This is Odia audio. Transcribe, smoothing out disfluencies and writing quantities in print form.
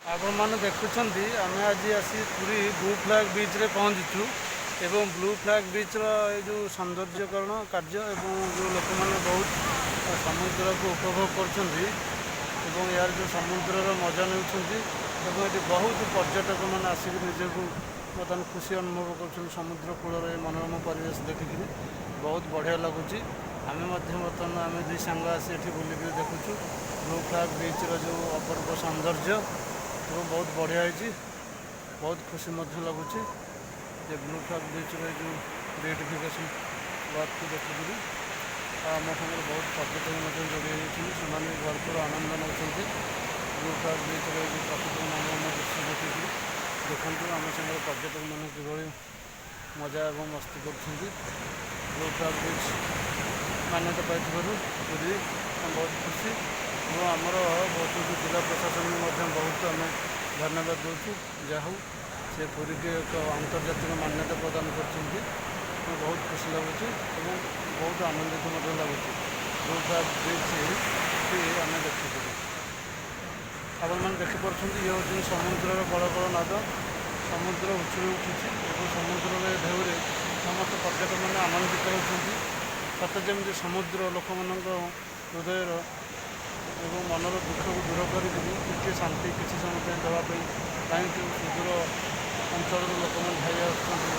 ଆପଣମାନେ ଦେଖୁଛନ୍ତି, ଆମେ ଆଜି ଆସି ପୁରୀ ବ୍ଲୁ ଫ୍ଲାଗ୍ ବିଚ୍ରେ ପହଞ୍ଚିଛୁ ଏବଂ ବ୍ଲୁ ଫ୍ଲାଗ୍ ବିଚ୍ର ଏ ଯେଉଁ ସୌନ୍ଦର୍ଯ୍ୟକରଣ କାର୍ଯ୍ୟ ଏବଂ ଯେଉଁ ଲୋକମାନେ ବହୁତ ସମୁଦ୍ରକୁ ଉପଭୋଗ କରୁଛନ୍ତି ଏବଂ ଏହାର ଯେଉଁ ସମୁଦ୍ରର ମଜା ନେଉଛନ୍ତି ଏବଂ ଏଠି ବହୁତ ପର୍ଯ୍ୟଟକମାନେ ଆସିକି ନିଜକୁ ବର୍ତ୍ତମାନ ଖୁସି ଅନୁଭବ କରୁଛନ୍ତି। ସମୁଦ୍ର କୂଳରେ ଏ ମନୋରମ ପରିବେଶ ଦେଖିକିରି ବହୁତ ବଢ଼ିଆ ଲାଗୁଛି। ଆମେ ମଧ୍ୟ ବର୍ତ୍ତମାନ ଆମେ ଦୁଇ ସାଙ୍ଗ ଆସି ଏଠି ବୁଲିକିରି ଦେଖୁଛୁ ବ୍ଲୁ ଫ୍ଲାଗ୍ ବିଚ୍ର ଯେଉଁ ଅପରୂପ ସୌନ୍ଦର୍ଯ୍ୟ ଏବଂ ବହୁତ ବଢ଼ିଆ ହେଇଛି। ବହୁତ ଖୁସି ମଧ୍ୟ ଲାଗୁଛି ଯେ ବ୍ଲୁ ଫ୍ଲାଗ୍ ବିଚ୍ର ଏ ଯେଉଁ ବିଉଟିଫିକେସନ୍ ୱାର୍କକୁ ଦେଖିକିରି। ଆଉ ଆମ ସାଙ୍ଗରେ ବହୁତ ପର୍ଯ୍ୟଟକ ମଧ୍ୟ ଯୋଡ଼ି ହେଇଯାଇଛନ୍ତି। ସେମାନେ ବି ଭରପୁର ଆନନ୍ଦ ନେଉଛନ୍ତି ବ୍ଲୁ ଫ୍ଲାଗ୍ ବିଚ୍ର ଏ ଯେଉଁ ପ୍ରାକୃତିକ ମନୋରମ ଦୃଶ୍ୟ ଦେଖିକିରି। ଦେଖନ୍ତୁ, ଆମ ସାଙ୍ଗରେ ପର୍ଯ୍ୟଟକମାନେ କିଭଳି ମଜା ଏବଂ ମସ୍ତି କରୁଛନ୍ତି। ବ୍ଲୁ ଫ୍ଲାଗ୍ ବିଚ୍ ମାନ୍ୟତା ପାଇଥିବାରୁ ପୁରୀ ଆମେ ବହୁତ ଖୁସି ଏବଂ ଆମର ବହୁତ ଜିଲ୍ଲା ପ୍ରଶାସନକୁ ମଧ୍ୟ ବହୁତ ଆମେ ଧନ୍ୟବାଦ ଦେଉଛୁ। ଯାହା ହଉ, ସେ ପୁରୀକି ଏକ ଆନ୍ତର୍ଜାତିକ ମାନ୍ୟତା ପ୍ରଦାନ କରିଛନ୍ତି। ବହୁତ ଖୁସି ଲାଗୁଛି ଏବଂ ବହୁତ ଆନନ୍ଦିତ ମଧ୍ୟ ଲାଗୁଛି ବ୍ଲୁ ଫ୍ଲାଗ୍ ବିଚ୍ ଆମେ ଦେଖିକିରି। ଆପଣମାନେ ଦେଖିପାରୁଛନ୍ତି, ଇଏ ହେଉଛି ସମୁଦ୍ରର କଳ କଳ ନାଦ। ସମୁଦ୍ର ଉଛୁଳି ଉଠୁଛି ଏବଂ ସମୁଦ୍ରରେ ଢେଉରେ ସମସ୍ତ ପର୍ଯ୍ୟଟକମାନେ ଆନନ୍ଦିତ ହେଉଛନ୍ତି। ସତେ ଯେମିତି ସମୁଦ୍ର ଲୋକମାନଙ୍କ ହୃଦୟର ଏବଂ ମନର ଦୁଃଖକୁ ଦୂର କରିକିରି ଟିକେ ଶାନ୍ତି କିଛି ସମୟ ପାଇଁ ଦେବା ପାଇଁ କାହିଁକି ସୁଦୂର ଅଞ୍ଚଳରୁ ଲୋକମାନେ ଧାଇଁ ଆସୁଛନ୍ତି।